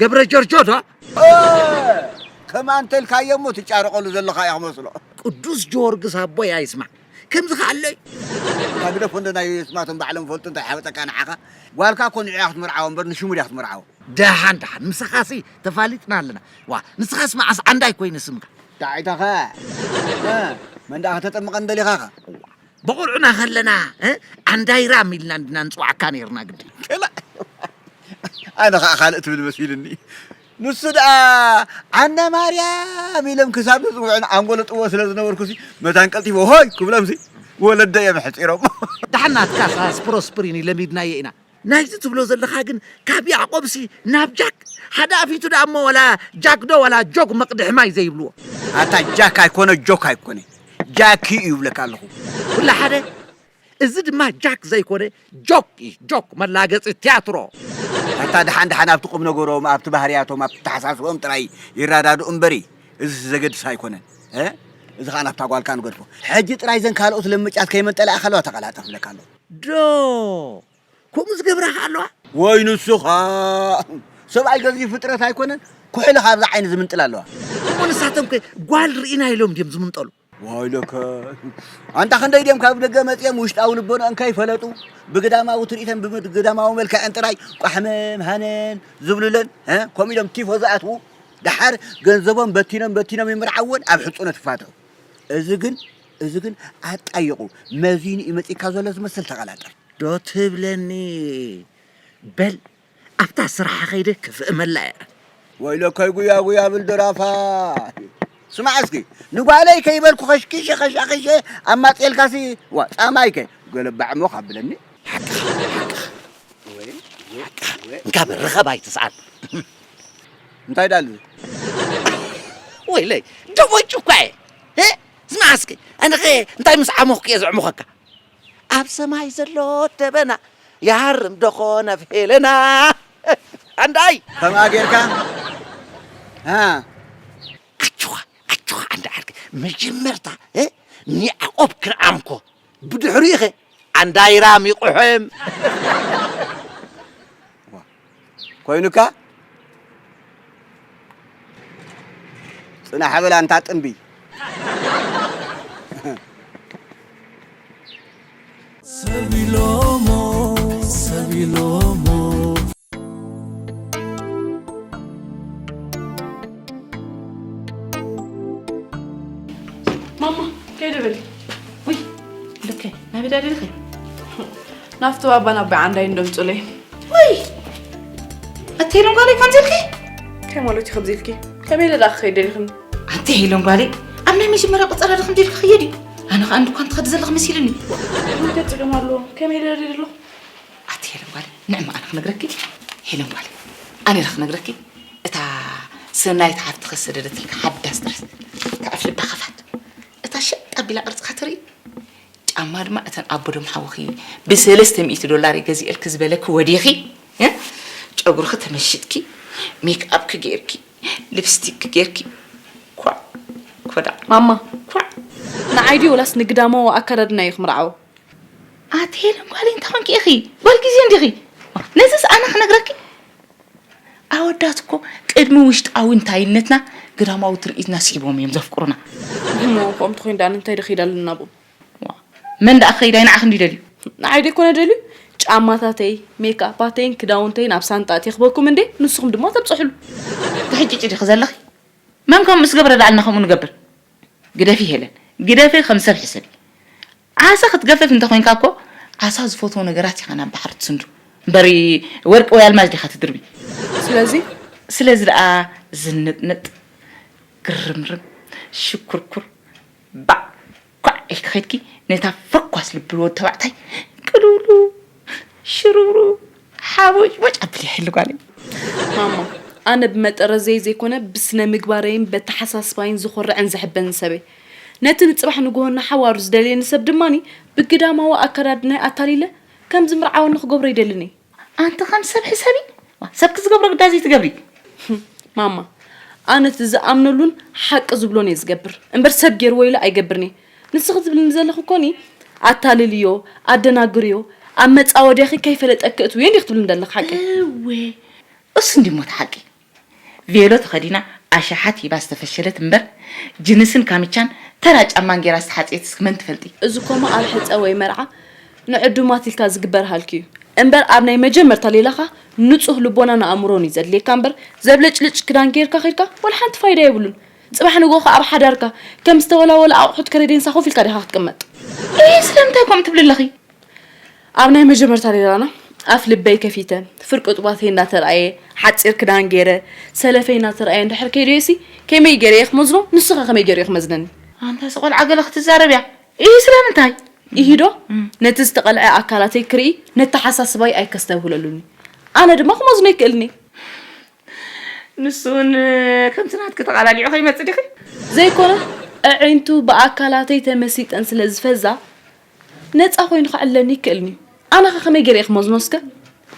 ገብረ ጆርጆ ዶ? ከም ኣንተ ኢልካዮ እሞ ትጫረቐሉ ዘለኻ እያ ክመስሎ። ቅዱስ ጆርግስ ኣቦይ ኣይስማዕ ከምዚ ከኣለይ ካብ ደፎ እንደ ናይ ስማቶም ባዕሎም ፈልጡ እንታይ ሓበጠካ ንዓኻ ጓልካ እኮ ንዕያ ክትምርዓዎ እምበር ንሽሙ ድያ ክትምርዓዎ ደሓን ደሓን ምሳኻሲ ተፋሊጥና ኣለና ዋ ንስኻስ መዓስ ዓንዳይ ኮይነ ስምካ ዳዒታኸ መን ደኣ ከተጠምቐ እንደሊኻኸ ብቑልዑና ከለና ዓንዳይራም ኢልና እንድና ንፅዋዕካ ነይርና ግዲ ኣነ ከዓ ካልእ ትብል መሲልኒ ንሱ ደኣ ዓና ማርያም ኢሎም ክሳብ ዝፅውዕን ኣንጎለጥዎ ስለ ዝነበርኩሲ መታን ቀልጢፎ ሆይ ክብሎምሲ ወለደ እዮም ሕፂሮም ዳሕናትካስ ኣስፕሮስፕሪኒ ለሚድናዮ ኢና ናይዚ ትብሎ ዘለኻ ግን ካብ ያዕቆብሲ ናብ ጃክ ሓደ ኣፊቱ ደኣ እሞ ወላ ጃክ ዶ ወላ ጆክ መቕድሒ ማይ ዘይብልዎ ኣታ ጃክ ኣይኮነ ጆክ ኣይኮነ ጃኪ እዩ ይብለካ ኣለኹ ኩላ ሓደ እዚ ድማ ጃክ ዘይኮነ ጆክ እዩ ጆክ መላገፂ ቲያትሮ ኣታ ደሓን ደሓን ኣብቲ ቁም ነገሮም ኣብቲ ባህርያቶም ኣብቲ ተሓሳስቦም ጥራይ ይረዳድኡ እምበሪ እዚ ዘገድስ ኣይኮነን እዚ ከዓ ናብታ ጓልካ ንገድፎ ሕጂ ጥራይ ዘን ካልኦት ለምጫት ከይመንጠላ እያ ከለዋ ተቐላጠፍ ብለካ ኣለኹ ዶ ከምኡ ዝገብራ ከ ኣለዋ? ወይ ንሱኻ ሰብኣይ ገዚፍ ፍጥረት ኣይኮነን ኩሕሊ ካብዛ ዓይኒ ዝምንጥል ኣለዋ። እሞ ንሳቶም ከ ጓል ርኢና ኢሎም ድዮም ዝምንጠሉ? ዋይለከ ኣንታ ክንደይ ድዮም ካብ ደገ መፅኦም ውሽጣዊ ልቦንኦም ከይፈለጡ ብግዳማዊ ትርኢተን ብግዳማዊ መልክዐን ጥራይ ቋሕመም ሃነን ዝብሉለን ከምኡ ኢሎም ቲፎ ዝኣትዉ ደሓር ገንዘቦም በቲኖም በቲኖም ይምርዓወን ኣብ ሕፁነት ይፋትሑ። እዚ ግን እዚ ግን ኣጣይቑ መዚኑ እዩ መፂእካ ዘሎ ዝመስል ተቐላጠፍ። ዶ ትብለኒ በል ኣብታ ስራሓ ከይደ ክፍእመላ እየ ወይለከይ ጉያ ጉያ ብል ደራፋ ስማዕ እስኪ፣ ንጓለይ ከይበልኩ ኸሽኪሸ ኸሻኺሸ ኣማፅኤልካሲ፣ ዋ ፃማይከ ገለባዕ እሞ ካብ ብለኒ። ሓቅኻ፣ ሓቅኻ። ወይ፣ ወይ፣ ወይ። እንካ በል ርኸብ ኣይትስኣል። እንታይ ዳል እዚ? ወይለይ፣ ደቦጭ እኳ እየ። እ? ስማዕ እስኪ፣ ኣነኸ እንታይ ምስ ዓሞኽኩ እየ ዘዕሙኸካ? ኣብ ሰማይ ዘሎ ደበና ይሃርም ዶ ኾነ ሄለና? ኣንዳይ! ከምኣ ጌርካ? ሃ። ኣጆኻ፣ ኣጆኻ ኣንዳ ዓርኪ። መጀመርታ፣ እ? ንያዕቆብ ክንዓምኮ። ብድሕሪኡ ኸ ኣንዳይራም ይቑሕም። ኮይኑካ? ጽናሕ በል ኣንታ ጥንቢ። ሰብ ኢሎሞ፣ ሰብ ኢሎሞ። ማማ፣ ከይደ በሊ። ውይ፣ ልከ፣ ናበይ ደኣ ደሊኺ? ናብቲ ባባን ኣቦይ ዓንዳይ እንዶ ምጹለይ። ውይ! ኣቲ ሄለን ጓለይ፣ ከምዚ ኢልኪ? እንታይ ማለት እዩ ከምዚ ኢልኪ? ከመይ ኢለ ደኣ ክኸይድ ደሊኽኒ? ኣንቲ ሄለን ጓለይ፣ ኣብ ናይ መጀመርያ ቆጸራ ዶ ከምዚ ኢልኪ ክየድ እዩ? ኣነ ኸኣ እንድኳ እንትኸዲ ዘለኺ መሲሉኒ። እንታይ ጸገም ኣለዎ? ከመይ ኢለ ደልየ ኣለኹ? ኣቲ ሄለን ጓለይ፣ ንዕማ ኣነ ክነግረኪ። ሄለን ጓለይ፣ ኣነ ኢለ ክነግረኪ። እታ ሰናይት ሓፍትኺ ዝሰደደትልኪ ሓዳስ ድረስ፣ እታ ኣፍ ልባ ኸፋት፣ እታ ሸጥ ኣቢላ ቅርጽኻ ትርኢ። ጫማ ድማ እተን ኣቦ ዶም ሓውኺ ብሰለስተ ሚእቲ ዶላር እየ ገዚኤልኪ ዝበለኪ ወዲኺ፣ እ? ጨጉርኺ ተመሺጥኪ፣ ሜክኣፕኪ ጌርኪ፣ ሊፕስቲክኪ ጌርኪ፣ ኳዕ፣ ኮዳዕ፣ ማማ፣ ኳዕ። ንዓይ ድዩ ወላስ ንግዳማዊ ኣከዳድና እዩ ክምርዓዎ? ኣቲ ሄለን ጓለይ እንታይ ኮንኪ ኢኺ? ጓል ግዜ እንዲኺ። ነዚስ ኣነ ክነግረኪ? ኣወዳት እኮ ቅድሚ ውሽጣዊ እንታይነትና ግዳማዊ ትርኢትና ስሒቦም እዮም ዘፍቅሩና። እሞ ከምኡ ተኾይኑ ደኣ እንታይ ዶ ኸይዳ ኣለና ኣብኡ? ዋ፣ መን ደኣ ክኸይድ ኣይ ንዓኺ እንዲ ደልዩ? ንዓይ ዶ ኣይኮነ ደልዩ? ጫማታተይ፣ ሜክኣፓተይን ክዳውንተይን ኣብ ሳንጣ ኣትየ ክበኩም እንዴ፣ ንስኹም ድማ ተብጽሑሉ። ትሕጭጭ ዲኺ ዘለኺ? መን ከምኡ ምስ ገብረ ደኣ ኣልና ከምኡ ንገብር? ግደፊ ሄለን፣ ግደፊ፣ ከም ሰብ ሕሰቢ። ዓሳ ክትገፍፍ እንተኾይንካ እኮ፣ ዓሳ ዝፈትዎ ነገራት ኢኻ ናብ ባሕሪ ትስንዱ። እምበሪ ወርቂ ወይ ኣልማዝ ዲኻ ትድርቢ? ስለዚ? ስለዚ ደኣ ዝንጥንጥ፣ ግርምርም፣ ሽኩርኩር፣ ባዕ ኳዕ ኢልኪ ኸይድኪ፣ ነታ ፈኳስ ልቢ ወዲ ተባዕታይ ቅልውሉ፣ ሽሩሩ፣ ሓቦጭቦጭ ኣብልያ ሄሉ ጓለይ። ማማ፣ ኣነ ብመጠረዘይ ዘይኮነ ብስነ ምግባረይን በተሓሳስባይን ዝኾርዕን ዝሕበንን ሰበይ። ነቲ ንጽባሕ ንግሆ እናሓዋሩ ዝደልየኒ ሰብ ድማኒ ብግዳማዊ ኣከዳድናይ ኣታሊለ ከም ዝምርዓወኒ ክገብሮ ይደልን እየ። ኣንቲ ከም ሰብ ሕሰቢ፣ ዋ፣ ሰብ ክዝገብሮ ግዳ ዘይትገብሪ። ማማ፣ ኣነ እቲ ዝኣምነሉን ሓቂ ዝብሎን እየ ዝገብር እምበር ሰብ ገይርዎ ኢለ ኣይገብርን እየ። ንስኺ ትብልኒ ዘለኺ እኮኒ ኣታልልዮ፣ ኣደናግርዮ፣ ኣብ መጻወድያኺ ከይፈለጠኪ እትውዮ እንዲኺ ትብልኒ ዘለኺ ሓቂ። እወ፣ እሱ እንዲሞ እቲ ሓቂ። ቬሎ ተኸዲና ኣሽሓት ሂባ ዝተፈሸለት እምበር፣ ጅንስን ካምቻን ተራ ጫማን ጌራ ዝተሓጽየትስ መን ትፈልጢ? እዚ ኮማ ኣብ ሕጸ ወይ መርዓ ንዕዱማት ኢልካ ዝግበር ሃልኪ እዩ። እምበር ኣብ ናይ መጀመርታ ሌላኻ ንጹህ ልቦናን ኣእምሮን እዩ ዘድልየካ እምበር፣ ዘብለጭልጭ ክዳን ጌርካ ኸይድካ ዋላ ሓንቲ ፋይዳ የብሉን። ጽባሕ ንግሆ ኸኣ ኣብ ሓዳርካ ከም ዝተወላወለ ኣቑሑት ከረዴንሳ ኮፍ ኢልካ ዲኻ ክትቅመጥ? እይ፣ ስለምንታይ ከምኡ ትብሊ ኣለኺ? ኣብ ናይ መጀመርታ ሌላና ኣፍ ልበይ ከፊተ፣ ፍርቂ ጡባተይ እንዳተራእየ፣ ሓጺር ክዳን ገይረ፣ ሰለፈይ እንዳተራእየ እንድሕር ከይደዮሲ፣ ከመይ ገይረ እየ ክመዝኖ? ንሱ ኸ ከመይ ገይሩ እዩ ክመዝነኒ? ኣንታ እዚ ቆልዓ ገለ ክትዛረብ እያ። እይ፣ ስለምንታይ? ኢሂ ዶ? እም። ነቲ ዝተቐልዐ ኣካላተይ ክርኢ፣ ነተሓሳስባይ ኣይከስተብህለሉን እዩ። ኣነ ድማ ክመዝኖ ኣይክእልን እየ። ንሱ እውን ከምቲ ናትኪ ተቓላሊዑ ከይመጽእ ዲኺ? ዘይኮነ፣ ኣዒንቱ ብኣካላተይ ተመሲጠን ስለ ዝፈዛ፣ ነጻ ኮይኑ ክዕለኒ ይክእልኒ እዩ። ኣነ ኸ ከመይ ገይረ እየ ክመዝኖ እስከ?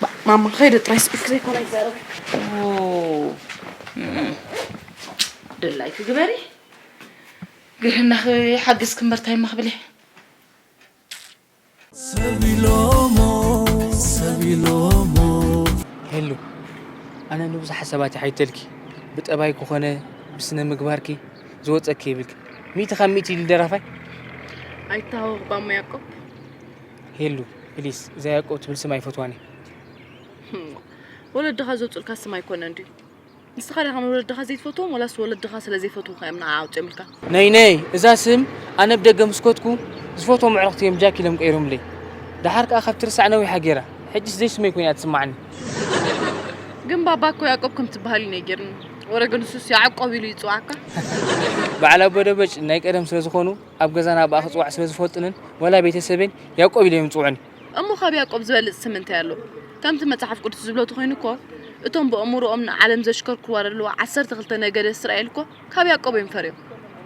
ባ-፣ ማማ፣ ኸይደ ጥራይ ስኢልኪ ዘይኮነ ኣይዛረብ። ኦ፣ እም፣ ድላይኪ ግበሪ። ግርህና ክሓግዝኪ እምበር ታይ እሞ ክብል እየ። ሰብ ኢሎሞ፣ ሰብ ኢሎሞ። ሄሉ፣ ኣነ ንብዙሓት ሰባት ይሓይተልኪ። ብጠባይኪ ኮነ ብስነ ምግባርኪ ዝወጸኪ የብልኪ። ሚእቲ ካብ ሚእቲ ኢሉ ደራፋይ። ኣይተሃወኽ ባሞ ያዕቆብ። ሄሉ፣ ፕሊስ፣ እዛ ያዕቆብ ትብል ስም ኣይፈትዋን እየ። ወለድኻ ዘውጽኡልካ ስም ኣይኮነን ድዩ? ንስኻ ዲኻ ንወለድኻ ዘይትፈትዎም፣ ወላስ ወለድኻ ስለ ዘይፈትዉኻ እዮም ንዓ ኣውጺኦምልካ? ነይ ነይ፣ እዛ ስም ኣነ ብደገ ምስ ከድኩ ዝፈትዎም ኣዕሩኽቲ እዮም ጃክ ኢሎም ቀይሮምለይ። ደሓር ከኣ ካብ ትርሳዕ ነዊሓ ገይራ። ሕጅስ ዘይስመይ ኮይና ትስማዓኒ። ግን ባባ እኮ ያዕቆብ ከም ትበሃል እዩ ነጊርኒ። ወረ ግን ንሱስ ያዕቆብ ኢሉ ይጽውዓካ። በዓል ኣቦ ደበጭ ናይ ቀደም ስለ ዝኾኑ ኣብ ገዛና ብኣ ክጽዋዕ ስለ ዝፈልጡንን ወላ ቤተሰበይን ያዕቆብ ኢሎም እዮም ዝጽውዑኒ። እሞ ካብ ያዕቆብ ዝበልጽ ስም እንታይ ኣሎ? ከምቲ መጽሓፍ ቅዱስ ዝብሎ ተኾይኑ እኮ እቶም ብኣእምሮኦም ንዓለም ዘሽከርክርዋ ዘለዉ ዓሰርተ ክልተ ነገደ እስራኤል እኮ ካብ ያዕቆብ እዮም ፈርዮም።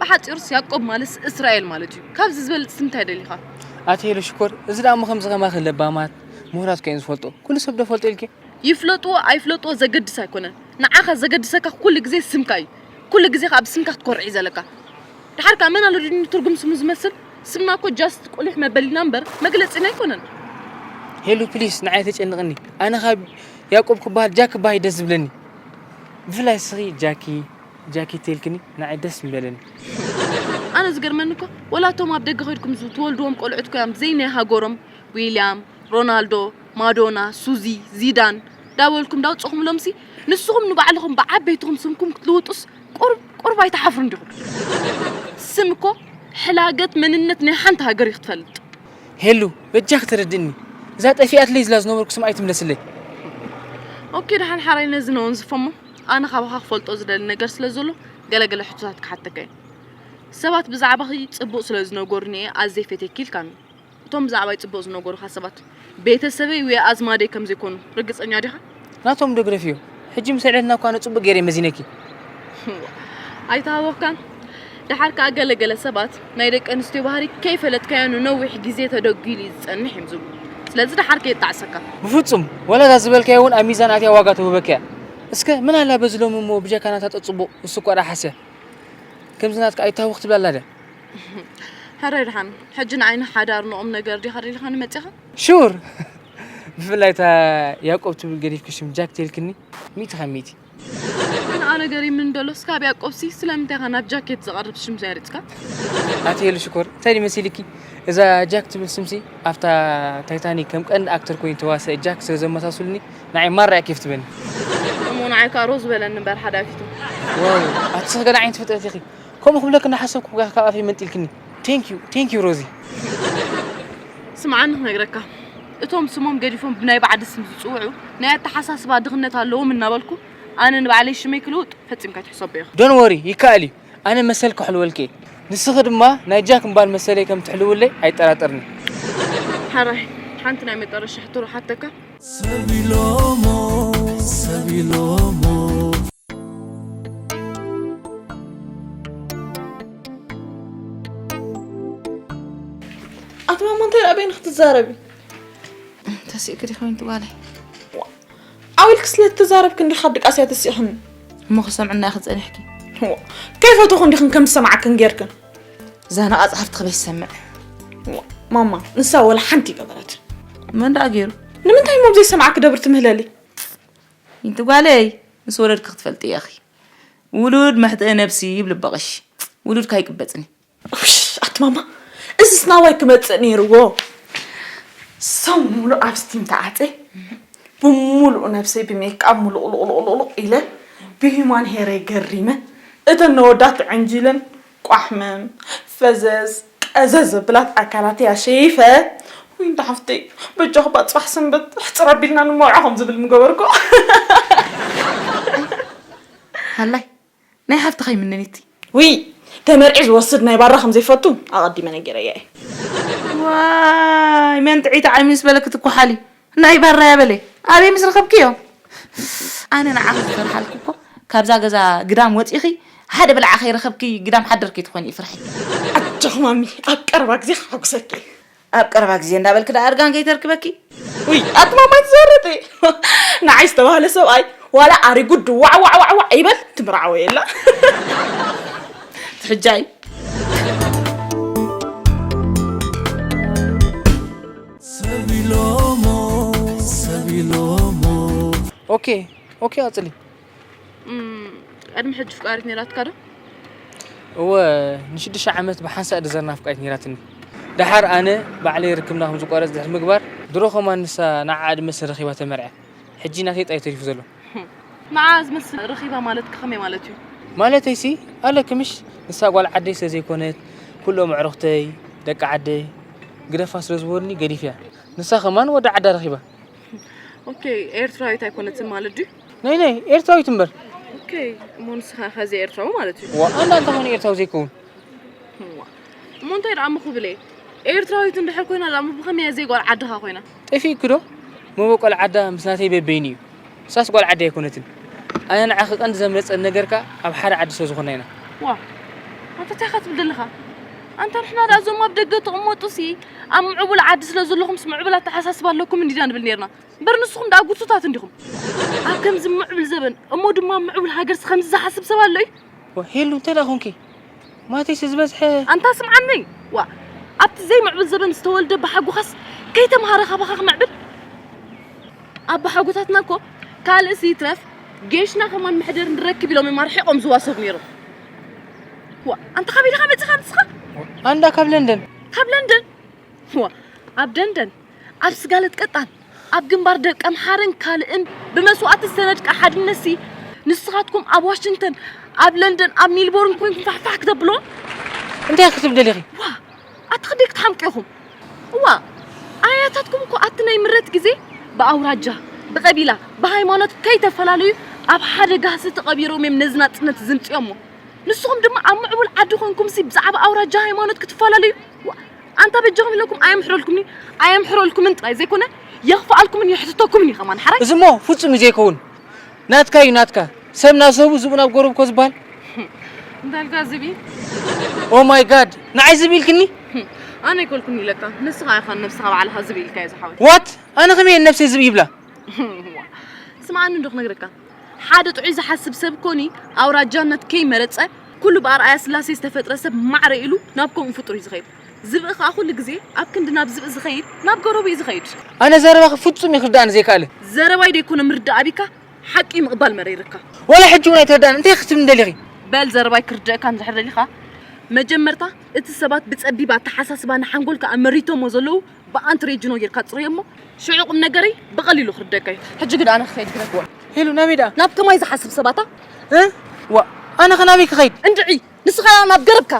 ብሓጺሩስ ያዕቆብ ማለትስ እስራኤል ማለት እዩ። ካብዚ ዝበልጽ ስም እንታይ ደሊኻ? ኣቲ ሄሉ ሽኮር፣ እዚ ደኣ እሞ ከምዚ ከማኺ ለባማት ምሁራት እኮ እዮም ዝፈልጡ። ኩሉ ሰብ ዶ ፈልጦ ኢልኪ? ይፍለጥዎ ኣይፍለጥዎ ዘገድስ ኣይኮነን። ንዓኻ ዘገድሰካ ኩሉ ግዜ ስምካ እዩ። ኩሉ ግዜ ከኣ ብስምካ ክትኮርዕ እዩ ዘለካ። ደሓር ከኣ መን ኣሎ ድዩ ትርጉም ስሙ ዝመስል? ስምና እኮ ጃስት ቁሊሕ መበሊና እምበር መግለጺና ኣይኮነን። ሄሉ ፕሊስ ንዓይ ተጨንቕኒ። ኣነ ካብ ያዕቆብ ክበሃል ጃክ ክበሃል እዩ ደስ ዝብለኒ። ብፍላይ እስኺ ጃኪ ጃኪ ተልክኒ ንዓይ ደስ ምበለኒ። ኣነ ዝገርመኒ እኮ ወላ እቶም ኣብ ደገ ከድኩም ዝትወልድዎም ቆልዑት ኮ እዮም ብዘይ ናይ ሃገሮም ዊልያም፣ ሮናልዶ፣ ማዶና፣ ሱዚ፣ ዚዳን ዳበልኩም ዳውፅኹምሎምሲ ንስኹም ንባዕልኹም ብዓበይትኹም ስምኩም ክትልውጡስ ቁርብ ቁርብ ኣይትሓፍሩን ዲኹም? ስም እኮ ሕላገት መንነት ናይ ሓንቲ ሃገር እዩ ክትፈልጥ። ሄሉ በጃ ክትረድእኒ እዛ ጠፊኣትለይ ዝላ ዝነበርኩ ስም ኣይትምለስለይ። ኦኬ ደሓን ሓራይ ነዚ ነወንዝፎሞ ኣነ ካባኻ ክፈልጦ ዝደሊ ነገር ስለ ዘሎ ገለገለ ሕቶታት ክሓተካ እየ። ሰባት ብዛዕባኺ ጽቡቕ ስለ ዝነገሩኒ እየ ኣዝየ ፈትየኪ ኢልካኒ። እቶም ብዛዕባይ ጽቡቕ ዝነገሩኻ ሰባት ቤተሰበይ ወይ ኣዝማደይ ከም ዘይኮኑ ርግጸኛ ዲኻ? ናቶም ዶ ግደፍዮ። ሕጂ ምስ ኣዕለልና እኳ ኣነ ጽቡቕ ገይረ መዚነኪ። ኣይተሃወኽካን። ደሓር ከኣ ገለ ገለ ሰባት ናይ ደቂ ኣንስትዮ ባህሪ ከይፈለጥካዮ ንነዊሕ ግዜ ተደጒሉ እዩ ዝጸንሕ እዮም ዝብሉ። ስለዚ ደሓር ከየጣዕሰካ። ብፍጹም። ወላ እዛ ዝበልካዮ እውን ኣብ ሚዛን ኣትያ ዋጋ ትህበካ እያ። እስከ ምን ኣላ በዚ ሎሚ እሞ ብጀካ ናታ ጠጽቡቕ እሱ እኳ ደኣ ሓስያ። ከምዚ ናትካ ኣይታወኽ ትብላላ ድያ? ሕራይ ደሓን፣ ሕጂ ንዓይ ንሓዳር ንቑም ነገር ዲኻ ደሊኻኒ መጺኻ? ሹር! ብፍላይ እታ ያዕቆብ ትብል ገዲፍኪ ሽም ጃክ ተልክኒ፣ ሚእቲ ካብ ሚእቲ። ንኣ ነገር ይምን ደሎ፣ እስካብ ያዕቆብሲ ስለምንታይ ኢኻ ናብ ጃኬት ዝቐርብ ሽም ዘሪጽካ? ኣቲ ሄሉ ሽኮር፣ እንታይ ድዩ መሲልኪ? እዛ ጃክ ትብል ስምሲ ኣብታ ታይታኒክ ከም ቀንዲ ኣክተር ኮይኑ ተዋሳኢ ጃክ ስለ ዘመሳስሉኒ፣ ንዓይ ማራ እያ ኬፍ ትበኒ። እሞ ንዓይ ከኣ ሮዝ በለኒ እምበር ሓዳፊቱ። ዋው፣ ኣቲ ስኽ ገለ ዓይነት ፍጥረት ኢኺ። ከምኡ ክብለኪ እናሓሰብኩ ካብ ኣፈይ መንጢልክኒ። Thank you, thank you ሮዚ። ስምዓኒ ክነግረካ፣ እቶም ስሞም ገዲፎም ብናይ ባዕዲ ስም ዝጽውዑ ናይ ኣተሓሳስባ ድኽነት ኣለዎም እናበልኩ ኣነ ንባዕለይ ሽመይ ክልውጥ ፈጺምካ ኣይትሕሰቦ ኢኻ። Don't worry፣ ይከኣል እዩ። ኣነ መሰል ከሕልወልኪ እየ። ንስኺ ድማ ናይ ጃክ ምባል መሰለይ ከም ትሕልውለይ ኣይጠራጠርኒ። ሓራይ፣ ሓንቲ ናይ መጨረሻ ሕቶ ዶ ሓተካ? ሰብ ኢሎሞ፣ ሰብ ኢሎሞ። ኣቲ ማማ እንታይ ደኣ በይንኺ ትዛረቢ? ተሲእኪ ዲኺ ወይንቲ ጓለይ? ዓው ኢልኪ ስለ እተዛረብኪ እንዲኺ ካብ ድቃስ እያ ተሲእኽኒ። እሞ ክሰምዕና ኢኺ ጸኒሕኪ? እዋ፣ ከይፈተኹ እንዲኽን ከም ዝሰማዓክን ጌርክን። ዛና ቃጽ ሓፍትኺ በይ ትሰምዕ። እዋ፣ ማማ፣ ንሳ ወላ ሓንቲ ይገበረት። መን ደኣ ገይሩ? ንምንታይ እሞ ብዘይሰማዓኪ ደብር ትምህለሊ? ይንቲ ጓለይ፣ ምስ ወለድኪ ክትፈልጢ ኢኺ። ውሉድ መሕጥኢ ነብሲ ይብል እባ ቀሺ። ውሉድካ ኣይቅበጽን እዩ። ውሽ፣ ኣቲ ማማ፣ እዝስ ናባይ ክመጽእ ነይርዎ። ሰሙን ሙሉእ ኣብ ስቲም ተዓጽየ፣ ብምሉእ ነብሰይ ብሜክኣፕ ሙሉቕሉቕሉቕሉቕ ኢለ፣ ብሂማን ሄረይ ገሪመ፣ እተን ነወዳት ተዐንጂለን፣ ቋሕመም፣ ፈዘዝ፣ ቀዘዝ ዘብላት ኣካላተይ ኣሸይፈ፣ ወይ እንዳ ሓፍተይ፣ በጃኹ እባ ጽባሕ ሰንበት ሕጽር ኣቢልና ንመርዖ ከም ዝብል ምገበርኩ። ሃላይ፣ ናይ ሓፍትኻ ይምነን እቲ። ውይ፣ ተመርዒ ዝወስድ ናይ ባራ ከም ዘይፈቱ ኣቐዲመ ነጊረያ እየ። ዋይ፣ መን ጥዒቲ ዓይኒ ምስ በለኪ ትኳሓሊ። ናይ ባራ እያ በለ። ኣበይ ምስ ረኸብክዮ? ኣነ ንዓኺ ዝፈርሓልኪ እኮ፣ ካብዛ ገዛ ግዳም ወጺኺ፣ ሓደ ብላዕ ከይረኸብኪ ግዳም ሓደር ከይትኾኒ እዩ ፍርሐይ። ኣጆኺ ማሚ፣ ኣብ ቀረባ ግዜ ከሐጉሰኪ። ኣብ ቀረባ ግዜ እንዳበልኪ ደኣ እርጋን ከይተርክበኪ። ውይ፣ ኣቲ ማማ ኣይትዘርጢ። ንዓይ ዝተባህለ ሰብኣይ ዋላ ኣሪጉ ድዋዕ ዋዕ ዋዕ ዋዕ ይበል፣ ትምርዓወ የላ። ትሕጃይ። ሰብ ኢሎሞ፣ ሰብ ኢሎሞ። ኦኬ፣ ኦኬ፣ ቀጽሊ። እም፣ ቅድሚ ሕጂ ፍቃሪት ነይራትካ ዶ? እወ፣ ንሽዱሽተ ዓመት ብሓንሳእ ድዘርና ፍቃሪት ነይራትኒ። ደሓር ኣነ ባዕለይ ርክብና ከም ዝቋረጽ ድሕሪ ምግባር፣ ድሮ ከማን ንሳ ንዓኣ ድመስል ረኺባ ተመርዕያ። ሕጂ ናተይ ጥራይ ተሪፉ ዘሎ። ንዓኣ ዝመስል ረኺባ ማለትካ ከመይ ማለት እዩ? ማለተይሲ፣ ኣለኪ ምሽ፣ ንሳ ጓል ዓደይ ስለ ዘይኮነት፣ ኩሎም ኣዕሩኽተይ፣ ደቂ ዓደይ፣ ግደፋ ስለ ዝበሉኒ ገዲፈያ። ንሳ ከማን ወዲ ዓዳ ረኺባ። ኦኬ፣ ኤርትራዊት ኣይኮነትን ማለት ድዩ? ነይ ነይ፣ ኤርትራዊት እምበር። ኦኬ፣ እሞ ንስኻ ከዚ ኤርትራዊ ማለት እዩ። ኣንዳ እንተኾነ ኤርትራዊ ዘይከውን እሞ እንታይ ደኣ እሞ ክብል እየ? ኤርትራዊት እንድሕር ኮይና ደኣ እሞ ብኸመይ እያ ዘይጓል ዓድኻ ኮይና? ጠፊእኪ ዶ? መበቆል ዓዳ ምስ ናተይ በበይኑ እዩ። እሳስ ጓል ዓዲ ኣይኮነትን። ኣነ ንዓኺ ቀንዲ ዘምረፀኒ ነገር ከኣ ኣብ ሓደ ዓዲ ስለ ዝኾንና ኢና። ዋ ኣንታ እንታይ ኢኻ ትብል ዘለኻ? ኣንታ ንሕና ደኣ እዞም ኣብ ደገ ትቕመጡ ሲ ኣብ ምዕቡል ዓዲ ስለ ዘለኹምስ ምዕቡል ኣተሓሳስባ ኣለኩም እንዲና ንብል ነርና። እምበር ንስኹም ደኣ ጉሱታት እንዲኹም። ኣብ ከምዚ ምዕቡል ዘበን እሞ ድማ ምዕቡል ሃገርሲ ከምዚ ዝሓስብ ሰብ ኣሎ እዩ? ሄሉ እንታይ ደኣ ኾንኪ? ማተይሲ ዝበዝሐ ኣንታ ስምዓኒ ዋ ኣብቲ ዘይምዕብል ዘበን ዝተወልደ ብሓጎኻስ ከይተምሃረ ካባኻ ክምዕብል ኣባሓጎታትና እኮ ካልእሲ ይትረፍ ጌሽና ከማን መሕደር ንረክብ ኢሎም እዮም ኣርሒቖም ዝዋሰቡ ነይሮም ዋ ኣንታ ካበይ ዲኻ መፂኻ ንስኻ ኣንዳ ካብ ለንደን ካብ ለንደን ዋ ኣብ ደንደን ኣብ ስጋለት ቀጣን ኣብ ግንባር ደቂ ኣምሓርን ካልእን ብመስዋእቲ ዝተነድቀ ሓድነትሲ ንስኻትኩም ኣብ ዋሽንግተን ኣብ ለንደን ኣብ ሜልቦርን ኮይንኩም ፋሕፋሕ ክተብሎ እንታይ ክትብል ደሊኺ ዋ ኣቲ ክደይ ክትሓምቁ ኢኹም እዋ ኣያታትኩም እኮ ኣቲ ናይ ምረት ግዜ ብኣውራጃ ብቐቢላ ብሃይማኖት ከይተፈላለዩ ኣብ ሓደ ጋህሲ ተቐቢሮም እዮም ነዚ ናጽነት ዝምፅኦሞ ንስኹም ድማ ኣብ ምዕቡል ዓዲ ኮንኩምሲ ብዛዕባ ኣውራጃ ሃይማኖት ክትፈላለዩ ኣንታ በጃኹም ኢለኩም ኣየምሕረልኩምኒ ኣየምሕረልኩምን ጥራይ ዘይኮነ የኽፍኣልኩምን የሕትተኩምን እዩ ከማን ሓራይ እዚ እሞ ፍጹም እዩ ዘይከውን ናትካ እዩ ናትካ ሰብ ናብ ሰቡ ዝቡ ናብ ጎረብ እኮ ዝበሃል እንዳልካ ዝቢ ኦ ማይ ጋድ ንዓይ ዝብ ኢልክኒ ኣነ ይኮልኩኒ ኢለካ ንስኻ ኢኻ ነብስኻ ባዕልኻ ዝብ ኢልካ እዩ ዝሓወት ዋት ኣነ ከመይ ነብሰይ ዝብ ይብላ ስምዓኒ እንዶ ክነግረካ ሓደ ጥዑይ ዝሓስብ ሰብ ኮኒ ኣውራጃነት ከይመረጸ ኩሉ ብኣርኣያ ስላሴ ዝተፈጥረ ሰብ ማዕረ ኢሉ ናብ ከምኡ ፍጡር እዩ ዝኸይድ ዝብኢ ከዓ ኩሉ ግዜ ኣብ ክንዲ ናብ ዝብኢ ዝኸይድ ናብ ገረቡ እዩ ዝኸይድ ኣነ ዘረባኺ ፍጹም ይክርዳእኒ ዘይከኣለ ዘረባይ ደይኮነ ምርዳእ ኣቢካ ሓቂ ምቕባል መረይርካ ዋላ ሕጂ እውን ኣይተረዳእኒ እንታይ ክትብልኒ ደሊኺ በል ዘረባይ ክርደእካ እንድሕር ደሊኻ መጀመርታ እቲ ሰባት ብጸቢብ ኣተሓሳስባ ንሓንጎልካ ኣመሪቶሞ ዘለዉ ብኣንትሬጅኖ ጌርካ ጽርዮ እሞ ሽዑ ቁም ነገረይ ብቐሊሉ ክርደካ እዩ። ሕጂ ግን ኣነ ክኸይድ ግደፍዋ። ሄሉ ናበይ ደኣ? ናብ ከማይ ዝሓስብ ሰባታ። እ? ዋ ኣነ ከ ናበይ ክኸይድ? እንድዒ ንስኻ ናብ ገረብካ።